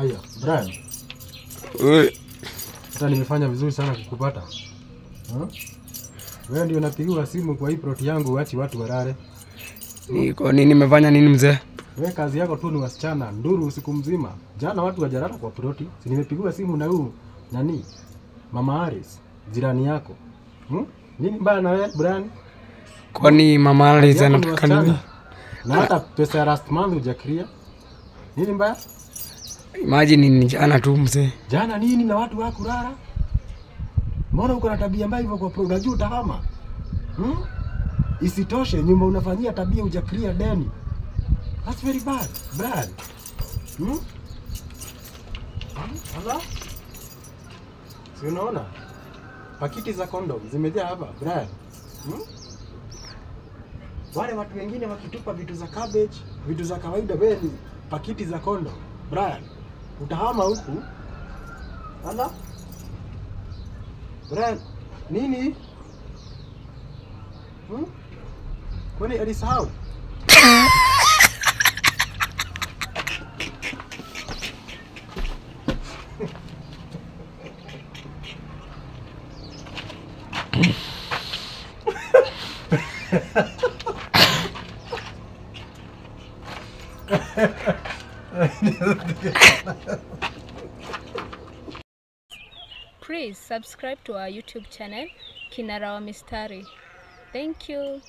Haya, Brian. Sasa nimefanya vizuri sana kukupata. Wewe ndio unapigiwa simu kwa hii plot yangu uachi watu walale. Niko nini nimefanya nini mzee? Wewe kazi yako tu ni wasichana, nduru usiku mzima. Jana watu wajalala kwa ploti. Si nimepigiwa simu na huyu nani? Mama Harris, jirani yako. Nini mbaya na wewe Brian? Kwani Mama Harris anataka nini? Na hata pesa ya last month hujakria. Nini mbaya? Imagine ni jana tu mzee. Jana nini na watu hawakulala? Mbona uko na tabia mbaya hivyo kwa pro? Unajua utahama. Isitoshe nyumba unafanyia tabia hujakria deni. That's very bad, Brian. Hala? Si unaona? Pakiti za condom zimejaa hapa, Brian. Wale watu wengine wakitupa vitu za cabbage, vitu za kawaida, wewe ni pakiti za condom. Brian, utahama huku. Hala? Brian, nini? Kwani alisahau? Please subscribe to our YouTube channel, Kinara wa Mistari. Thank you.